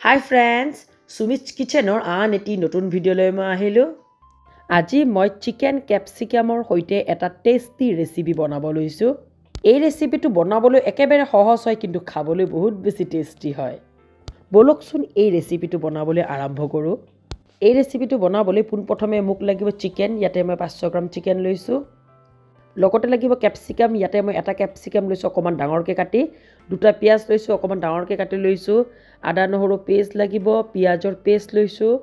হাই friends, Sumit কিচেনৰ আন এটি নতুন ভিডিঅ'লৈ মই আহিলোঁ। আজি মই চিকেন কেপচিকামৰ সৈতে এটা টেষ্টি ৰেচিপি বনাব লৈছোঁ। এই ৰেচিপিটো বনাবলৈ একেবাৰে সহজ হয়, কিন্তু খাবলৈ বহুত বেছি টেষ্টি হয়। ব'লকচোন এই ৰেচিপিটো বনাবলৈ আৰম্ভ কৰোঁ। এই ৰেচিপিটো বনাবলৈ পোনপ্ৰথমে মোক লাগিব চিকেন। ইয়াতে মই 500 গ্ৰাম চিকেন লৈছোঁ। লগতে লাগিব কেপচিকাম। ইয়াতে মই এটা কেপচিকাম লৈছোঁ অকণমান ডাঙৰকৈ কাটি, দুটা পিঁয়াজ লৈছোঁ অকণমান ডাঙৰকৈ কাটি লৈছোঁ, আদা নহৰু পেষ্ট লাগিব, পিঁয়াজৰ পেষ্ট লৈছোঁ,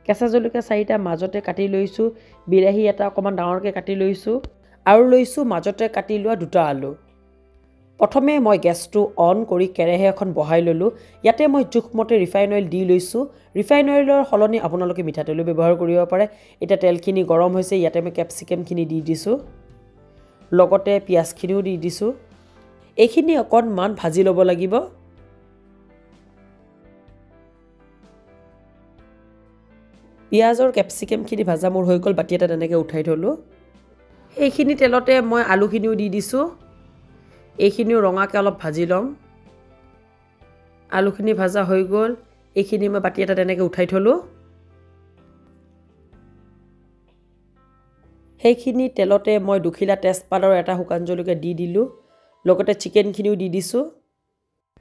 কেঁচা জলকীয়া 4টা মাজতে কাটি লৈছোঁ, বিলাহী এটা অকণমান ডাঙৰকৈ কাটি লৈছোঁ, আৰু লৈছোঁ মাজতে কাটি লোৱা দুটা আলু। প্ৰথমে মই গেছটো অন কৰি কেৰাহী এখন বহাই ল'লোঁ। ইয়াতে মই জোখমতে ৰিফাইন অইল দি লৈছোঁ। ৰিফাইন অইলৰ সলনি আপোনালোকে মিঠাতেলো ব্যৱহাৰ কৰিব পাৰে। এতিয়া তেলখিনি গৰম হৈছে, ইয়াতে মই কেপচিকামখিনি দি দিছোঁ, লগতে পিঁয়াজখিনিও দি দিছোঁ। এইখিনি অকণমান ভাজি ল'ব লাগিব। পিঁয়াজৰ কেপচিকামখিনি ভাজা মোৰ হৈ গ'ল, বাতি এটা তেনেকৈ উঠাই থ'লোঁ। সেইখিনি তেলতে মই আলুখিনিও দি দিছোঁ। এইখিনিও ৰঙাকৈ অলপ ভাজি ল'ম। আলুখিনি ভাজা হৈ গ'ল, এইখিনি মই বাতি এটা তেনেকৈ উঠাই থ'লোঁ। সেইখিনি তেলতে মই দুখিলা তেজপাত আৰু এটা শুকান জলকীয়া দি দিলোঁ, লগতে চিকেনখিনিও দি দিছোঁ।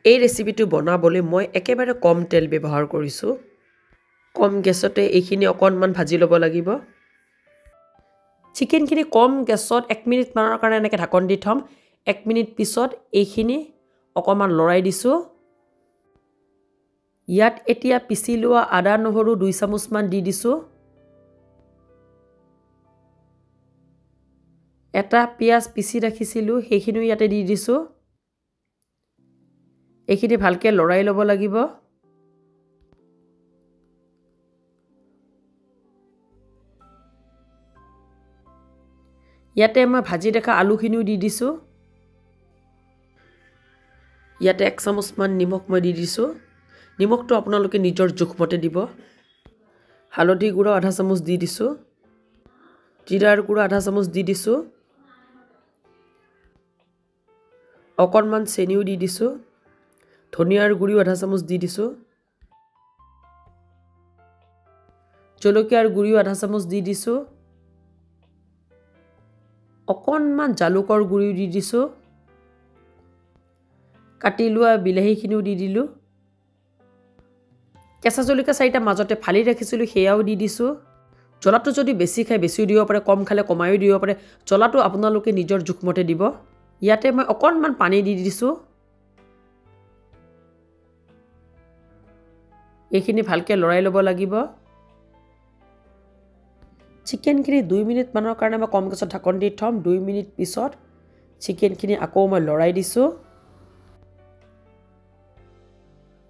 এই ৰেচিপিটো বনাবলৈ মই একেবাৰে কম তেল ব্যৱহাৰ কৰিছোঁ। কম গেছতে এইখিনি অকণমান ভাজি ল'ব লাগিব। চিকেনখিনি কম গেছত 1 মিনিটমানৰ কাৰণে এনেকৈ ঢাকন দি থ'ম। 1 মিনিট পিছত এইখিনি অকণমান লৰাই দিছোঁ। ইয়াত এতিয়া পিচি লোৱা আদা নহৰু 2 চামুচমান দি দিছোঁ। এটা পিঁয়াজ পিচি ৰাখিছিলোঁ, সেইখিনিও ইয়াতে দি দিছোঁ। এইখিনি ভালকৈ লৰাই ল'ব লাগিব। ইয়াতে মই ভাজি ৰখা আলুখিনিও দি দিছোঁ। ইয়াতে 1 চামুচমান নিমখ মই দি দিছোঁ। নিমখটো আপোনালোকে নিজৰ জোখমতে দিব। হালধি গুড়া আধা চামুচ দি দিছোঁ, জিৰাৰ গুড়া আধা চামুচ দি দিছোঁ, অকণমান চেনিও দি দিছোঁ, ধনিয়াৰ গুড়িও আধা চামুচ দি দিছোঁ, জলকীয়াৰ গুড়িও আধা চামুচ দি দিছোঁ, অকণমান জালুকৰ গুড়িও দি দিছোঁ, কাটি লোৱা বিলাহীখিনিও দি দিলোঁ, কেঁচা জলকীয়া 4টা মাজতে ফালি ৰাখিছিলোঁ সেয়াও দি দিছোঁ। জ্বলাটো যদি বেছি খায় বেছিও দিব পাৰে, কম খালে কমায়ো দিব পাৰে। জ্বলাটো আপোনালোকে নিজৰ জোখমতে দিব। ইয়াতে মই অকণমান পানী দি দিছোঁ। এইখিনি ভালকৈ লৰাই ল'ব লাগিব। চিকেনখিনি 2 মিনিটমানৰ কাৰণে মই কম গেছত ঢাকন দি থ'ম। 2 মিনিট পিছত চিকেনখিনি আকৌ মই লৰাই দিছোঁ।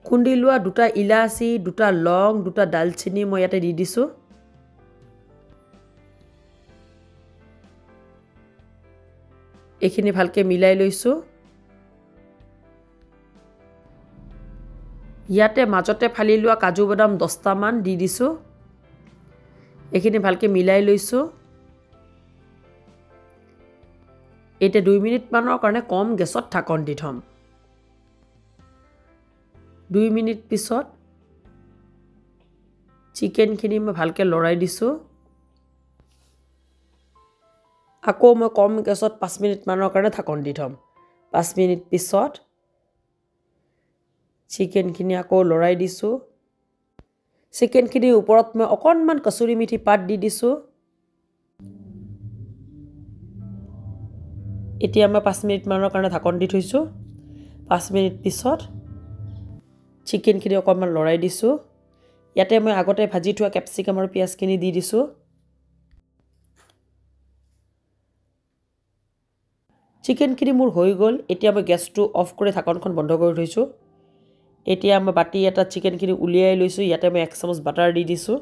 খুন্দি লোৱা 2টা ইলাচি, 2টা লং, 2টা ডালচেনি মই ইয়াতে দি দিছোঁ। এইখিনি ভালকৈ মিলাই লৈছোঁ। ইয়াতে মাজতে ফালি লোৱা কাজু বাদাম 10টামান দি দিছোঁ। এইখিনি ভালকৈ মিলাই লৈছোঁ। এতিয়া 2 মিনিটমানৰ কাৰণে কম গেছত ঢাকন দি থ'ম। 2 মিনিট পিছত চিকেনখিনি মই ভালকৈ লৰাই দিছোঁ। আকৌ মই কম গেছত 5 মিনিটমানৰ কাৰণে ঢাকন দি থ'ম। 5 মিনিট পিছত চিকেনখিনি আকৌ লৰাই দিছোঁ। চিকেনখিনিৰ ওপৰত মই অকণমান কচুৰি মেথি পাত দি দিছোঁ। এতিয়া মই 5 মিনিটমানৰ কাৰণে ঢাকন দি থৈছোঁ। 5 মিনিট পিছত চিকেনখিনি অকণমান লৰাই দিছোঁ। ইয়াতে মই আগতে ভাজি থোৱা কেপচিকাম আৰু পিঁয়াজখিনি দি দিছোঁ। চিকেনখিনি মোৰ হৈ গ'ল। এতিয়া মই গেছটো অফ কৰি ঢাকনখন বন্ধ কৰি থৈছোঁ। এতিয়া মই বাতি এটা চিকেনখিনি উলিয়াই লৈছোঁ। ইয়াতে মই 1 চামুচ বাটাৰ দি দিছোঁ।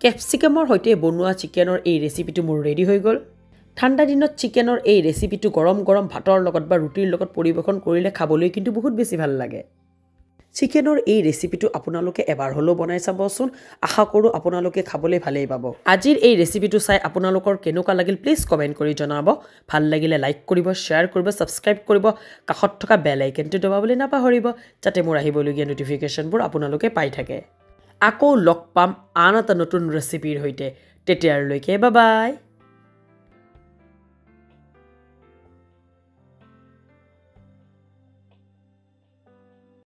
কেপচিকামৰ সৈতে বনোৱা চিকেনৰ এই ৰেচিপিটো মোৰ ৰেডি হৈ গ'ল। ঠাণ্ডা দিনত চিকেনৰ এই ৰেচিপিটো গৰম গৰম ভাতৰ লগত বা ৰুটিৰ লগত পৰিৱেশন কৰিলে খাবলৈ কিন্তু বহুত বেছি ভাল লাগে। চিকেনৰ এই ৰেচিপিটো আপোনালোকে এবাৰ হ'লেও বনাই চাবচোন। আশা কৰোঁ আপোনালোকে খাবলৈ ভালেই পাব। আজিৰ এই ৰেচিপিটো চাই আপোনালোকৰ কেনেকুৱা লাগিল প্লিজ কমেণ্ট কৰি জনাব। ভাল লাগিলে লাইক কৰিব, শ্বেয়াৰ কৰিব, ছাবস্ক্ৰাইব কৰিব, কাষত থকা বেল আইকনটো দবাবলৈ নাপাহৰিব, যাতে মোৰ আহিবলগীয়া ন'টিফিকেশ্যনবোৰ আপোনালোকে পাই থাকে। আকৌ লগ পাম আন এটা নতুন ৰেচিপিৰ সৈতে। তেতিয়ালৈকে বাই বাই।